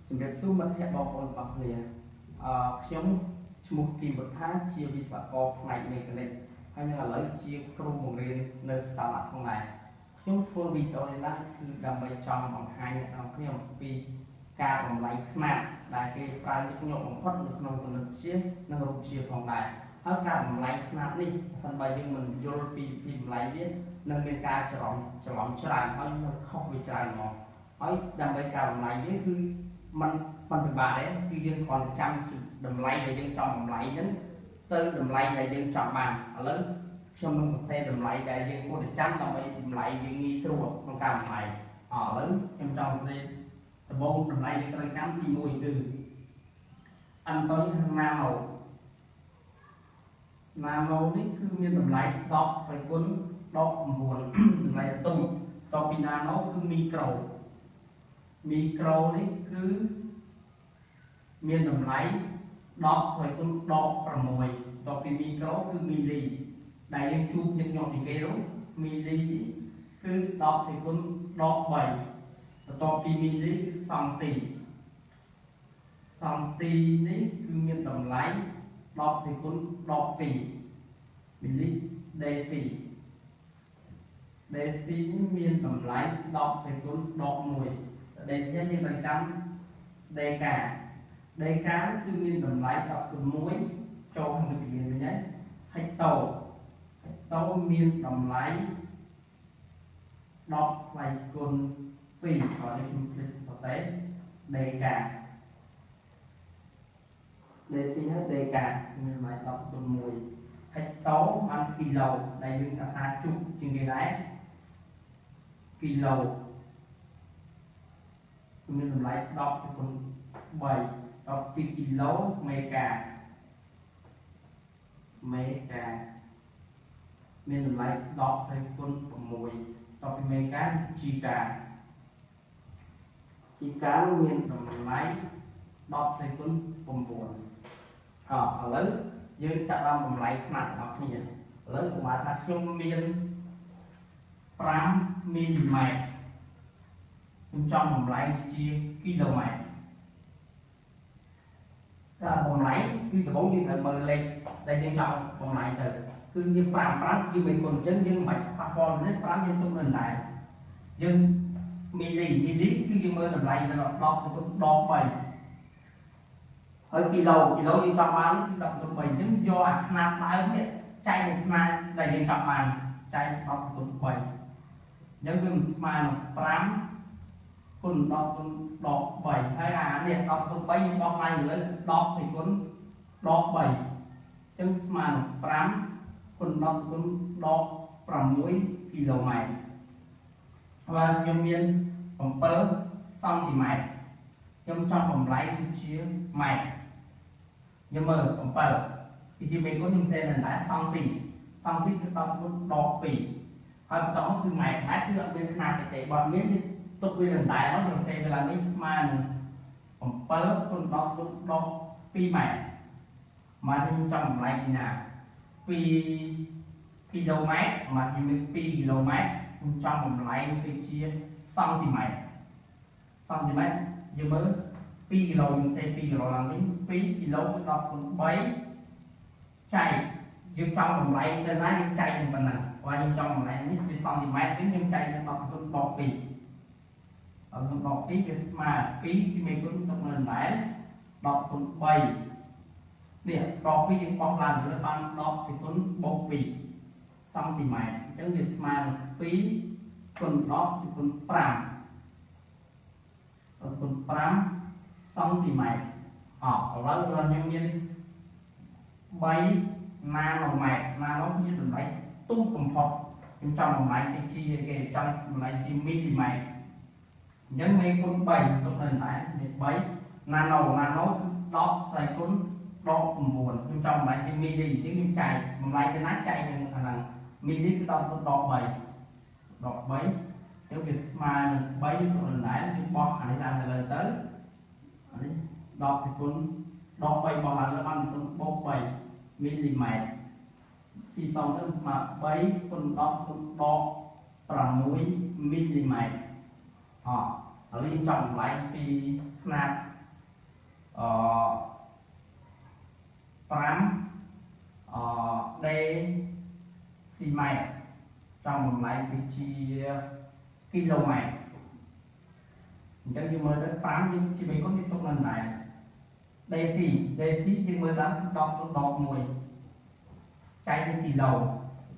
ជំរាបសួរមិត្តភក្តិបងប្អូនទាំងអស់គ្នាខ្ញុំឈ្មោះគីមវុត្ថាជាវិស្វករផ្នែកមេកានិកហើយនឹងឥឡូវជាគ្រូបង្រៀននៅស្ថាប័នផងដែរខ្ញុំធ្វើវីដេអូនេះឡើងគឺដើម្បីចង់បង្ហាញអ្នកទាំងអស់គ្នាអំពីការបំលែងខ្នាតដែលគេប្រើញឹកញាប់បំផុតនៅក្នុងគណិតវិទ្យានិងរូបវិទ្យាផងដែរហើយការបំលែងខ្នាតនេះប្រសិនបើយើងមិនយល់ពីវិធីបំលែងវានឹងមានការច្រឡំច្រើនហើយនឹងខុសវាច្រើនហ្មងហើយដើម្បីការបំលែងវាគឺมันពិបាកទេគឺយើងគ្រាន់តែចាំតម្លៃដែលយើងចង់បំលែងហ្នឹងទៅតម្លៃដែលយើងចង់បានឥឡូវខ្ញុំនឹងសរសេរតម្លៃដែលយើងគួរតែចាំដើម្បីតម្លៃយើងងាយស្រួលក្នុងការបំលែងឥឡូវខ្ញុំចង់សរសេរដំបូងតម្លៃដែលត្រូវចាំទី1គឺអន្តុយណាណូណាណូនេះគឺមានតម្លៃ10ស្វ័យគុណដក9តម្លៃទូចតពីណាណូគឺមីក្រូមីក្រូនេះគឺមានតម្លៃ10ស្វ័យគុណដក6តពីមីក្រូគឺមីលីដែលយើងជួបញឹកញាប់ពីគេនោះមីលីគឺ10ស្វ័យគុណដក3បន្ទាប់ពីមីលីគឺសង់ទីសង់ទីនេះគឺមានតម្លៃ10ស្វ័យគុណដក2មីលីដេស៊ីដេស៊ីមានតម្លៃ10ស្វ័យគុណដក1ដេស៊ីយើងត្រូវចាំដេកាដេកាគឺមានតម្លៃ10គុណ1ចូលក្នុងវិទ្យាវិញហើយហិកតូហិកតូមានតម្លៃ10ស្វ័យគុណ2ហើយនេះខ្ញុំភ្លេចសរសេរដេកាដេស៊ីហើយដេកាមានតម្លៃ10គុណ1ហិកតូបានគីឡូដែលយើងអាសាជុកជាងគេដែរគីឡូគឺមានតម្លៃ10គុណ3 12គីឡូមេកាមេកាមានតម្លៃ10ស្វ័យគុណ6តពីមេកាជីកាជីកាមានតម្លៃ10ស្វ័យគុណ9ឥឡូវយើងចាប់ដើមបំលែងខ្នាតទាំងអស់គ្នាឥឡូវឧបមាថាខ្ញុំមាន5មីលីម៉ែត្រខ្ញុំចង់បំលែងជាគីឡូម៉ែត្រការបំលែងគឺដំបូងយើងត្រូវមើលលេខដែលយើងចង់បំលែងទៅគឺយើង5 5ជាមេគុណអញ្ចឹងយើងមិនបាច់ប៉ះពាល់នេះ5យើងទុកនៅដែរយើងមីលីមីលីគឺយើងមើលតម្លៃនៅ10ស្គុណដក3ហើយគីឡូគីឡូយើងចង់បានគឺ10គុណ3អញ្ចឹងយកអាខ្នាតដើមនេះចែកនឹងខ្នាតដែលយើងចង់បានចែក10គុណ3អញ្ចឹងវាមិនស្មើនឹង5គុណ10គុណដក3ហើយអានេះ10គុណ3យើងបោះឡើងលើ10ស្វ័យគុណដក3អញ្ចឹងស្មើនឹង5គុណ10គុណដក6គីឡូម៉ែត្រហើយខ្ញុំមាន7សង់ទីម៉ែត្រខ្ញុំចង់បំលែងគឺជាម៉ែត្រខ្ញុំមើល7គឺជាមេគុណខ្ញុំសេនៅដែរសង់ទីសង់ទីគឺ10គុណដក2ហើយបន្តមកគឺម៉ែត្រម៉ែត្រគឺអត់មានខ្នាតទេបើមានទុកវាដដែលមកយើងសេវាឡើងនេះស្មើនឹង7គុណ10គុណដក2ម៉ែត្រមកខ្ញុំចង់បំលែងពីណា2គីឡូម៉ែត្រមកខ្ញុំមាន2គីឡូម៉ែត្រខ្ញុំចង់បំលែងទៅជាសង់ទីម៉ែត្រសង់ទីម៉ែត្រយើងមើល2គីឡូខ្ញុំសេ2គីឡូឡើងវិញ2គីឡូគឺ10គុណ3ចែកយើងចង់បំលែងទៅណាយើងចែកនឹងប៉ុណ្ណាបើខ្ញុំចង់បំលែងនេះជាសង់ទីម៉ែត្រវិញខ្ញុំចែកនឹង10គុណដក2 10គុណដក2វាស្មើ2ជាមេគុណទុកនៅដែរ10គុណ3នេះដក2យើងបោះឡើងលើបាន10សេគុណបូក2សង់ទីម៉ែត្រអញ្ចឹងវាស្មើនឹង2គុណ10សេគុណ5 10គុណ5សង់ទីម៉ែត្រឥឡូវខ្ញុំមាន3ណាណូម៉ែត្រណាណូជាតម្លៃទូចបំផុតខ្ញុំចង់បំលែងទៅជាគេចង់បំលែងជាមីលីម៉ែត្រអញ្ចឹងមេគុណ3ទុកនៅដែរមេ3ណាណូណាណូគឺ10ស្វ័យគុណដក9ខ្ញុំចង់បំលែងជាមីលីអញ្ចឹងខ្ញុំចែកបំលែងទៅណាចែកនឹងអាហ្នឹងមីលីគឺ10គុណដក3ដក3អញ្ចឹងវាស្មើនឹង3ទុកនៅដែរយើងបោះអានេះឡើងទៅលើទៅអានេះ10សេគុណដក3បោះឡើងលើបានគុណបូក3មីលីម៉ែត្រស៊ីសងទៅស្មើ3គុណ10គុណដក6មីលីម៉ែត្រឥឡូវយើងចង់បំលែងពីខ្នាត អ5អដេស៊ីម៉ែត្រចង់បំលែងទៅជាគីឡូម៉ែត្រអញ្ចឹងយើងមើលទៅ5យើងជាមេគុណយើងទុកនៅដែរ DC DC យើងមើលតាម10គុណដក1ចែកនឹងគីឡូ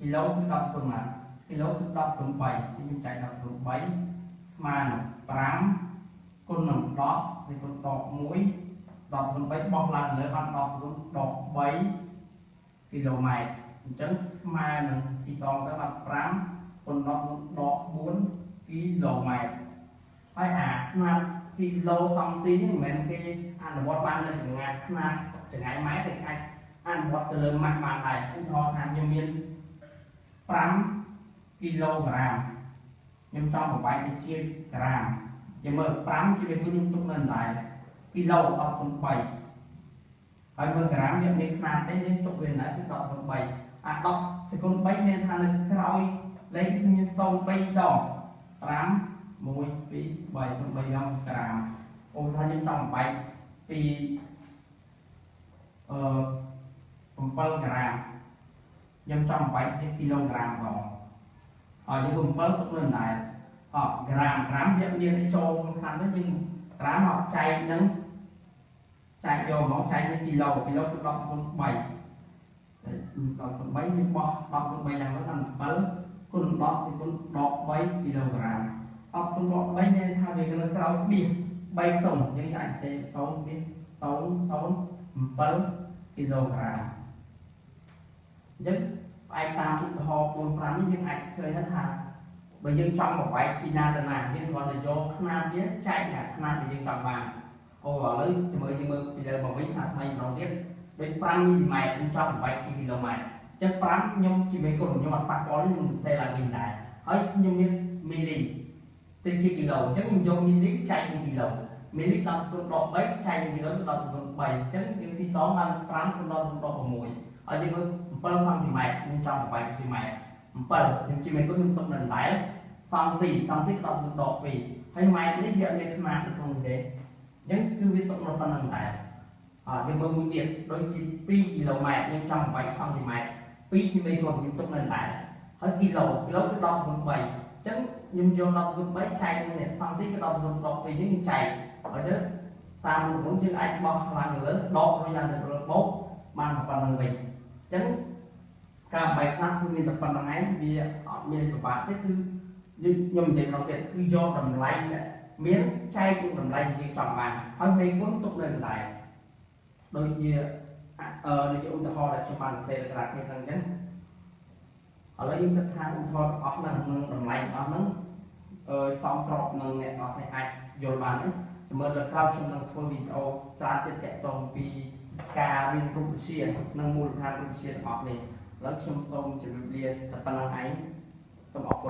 គីឡូគឺ10គុណណាគីឡូគឺ10គុណ3ខ្ញុំចែក10គុណ3ស្មើនឹង5គុណនឹង10សេគុណដក1 10គុណ3បោះឡើងលើបាន10គុណដក3គីឡូម៉ែត្រអញ្ចឹងស្មើនឹងទីសងទៅបាន5គុណ10គុណដក4គីឡូម៉ែត្រហើយអាខ្នាតគីឡូសង់ទីហ្នឹងមិនមែនគេអនុវត្តបាននៅចម្ងាយខ្នាតចម្ងាយម៉ែត្រទេអាចអនុវត្តទៅលើម៉ាស់បានដែរឧទាហរណ៍ថាខ្ញុំមាន5គីឡូក្រាមខ្ញុំចង់បំបែកទៅជាក្រាមយើងមើល5ជាវាខ្ញុំទុកនៅដែរគីឡូ10គុណ3ហើយមើលក្រាមវាមានខ្នាតទេយើងទុកវានៅគឺ10គុណ3អា10គុណ3មានថានៅក្រោយលេខគឺមាន0 3ដង5 1 2 3 3ដងក្រាមអូថាខ្ញុំចង់បំបែកពី7ក្រាមខ្ញុំចង់បំបែកជាគីឡូក្រាមដងហើយយើង7ទុកនៅដែរអក្រាមក្រាមវាមានអីចូលក្នុងខាងនេះយើងក្រាមអត់ចែកនឹងចែកយកហ្មងចែកនឹងគីឡូគីឡូគឺ10គុណ3 10គុណ3យើងបោះ10គុណ3យ៉ាងទៅដល់7គុណ10គុណដក3គីឡូក្រាម10គុណដក3មានថាវានៅក្រោយក្បៀស3ខ្ទង់យើងអាចសេ0នេះ0 0 7គីឡូក្រាមអញ្ចឹងផ្អែកតាមឧទាហរណ៍4 5នេះយើងអាចឃើញថាបើយើងចង់បំបែកពីណាទៅណាយើងគ្រាន់តែយកខ្នាតវាចែកអាខ្នាតដែលយើងចង់បានអូឥឡូវជាមួយយើងមើលពីលើមកវិញថាថ្មីម្ដងទៀតដូច5មីលីម៉ែត្រខ្ញុំចង់បំបែកជាគីឡូម៉ែត្រអញ្ចឹង5ខ្ញុំជាមេគុណខ្ញុំអត់ប៉ះពាល់ទេខ្ញុំសេឡើងវិញដែរហើយខ្ញុំមានមីលីទៅជាគីឡូអញ្ចឹងខ្ញុំយកមីលីចែកជាគីឡូមីលី10គុណដក3ចែកជាគីឡូ10គុណ3អញ្ចឹងយើងស៊ីសងបាន5គុណ10គុណដក6ហើយយើងមើល7សង់ទីម៉ែត្រខ្ញុំចង់បំបែកជាម៉ែត្រ7ខ្ញុំជាមេគុណខ្ញុំទុកនៅដែរសង់ទីសង់ទី10គុណដក2ហើយម៉ែត្រនេះវាអត់មានខ្នាតនៅក្នុងនេះទេអញ្ចឹងគឺវាទុកនៅប៉ុណ្្នឹងដែរអត់យើងមើលមួយទៀតដូចជា2គីឡូម៉ែត្រខ្ញុំចង់បំបែកសង់ទីម៉ែត្រ2ជាមេគុណខ្ញុំទុកនៅដែរហើយគីឡូគីឡូគឺ10គុណ3អញ្ចឹងខ្ញុំយក10គុណ3ចែកនឹងនេះសង់ទីគឺ10គុណដក2យើងខ្ញុំចែកហើយទៅតាមរូបមន្តយើងអាចបោះឡើងលើដករួចឡើងទៅលើបូកបានប៉ុណ្្នឹងវិញអញ្ចឹងការបែកខ្លះគឺមានតែប៉ុណ្្នឹងឯងវាអត់មានពិបាកទេគឺយើងខ្ញុំនិយាយម្ដងទៀតគឺយកតម្លៃមានចែកនឹងតម្លៃដែលយើងចង់បានហើយមេគុណទុកនៅតម្លៃដូចជាដូចជាឧទាហរណ៍ដែលខ្ញុំបានសរសេរក្រាស់គ្នាហ្នឹងអញ្ចឹងឥឡូវយើងគិតថាឧទាហរណ៍ទាំងអស់ហ្នឹងនឹងតម្លៃទាំងអស់ហ្នឹងសមស្របនឹងអ្នកនរគ្នាអាចយល់បានហ្នឹងចាំមើលដល់ក្រោយខ្ញុំនឹងធ្វើវីដេអូច្រើនទៀតតាក់ទងពីការរៀនរូបវិទ្យានិងមូលដ្ឋានរូបវិទ្យាទាំងអស់នេះឥឡូវខ្ញុំសូមជម្រាបលាតែប៉ុណ្្នឹងឯងសូមអរគុណ។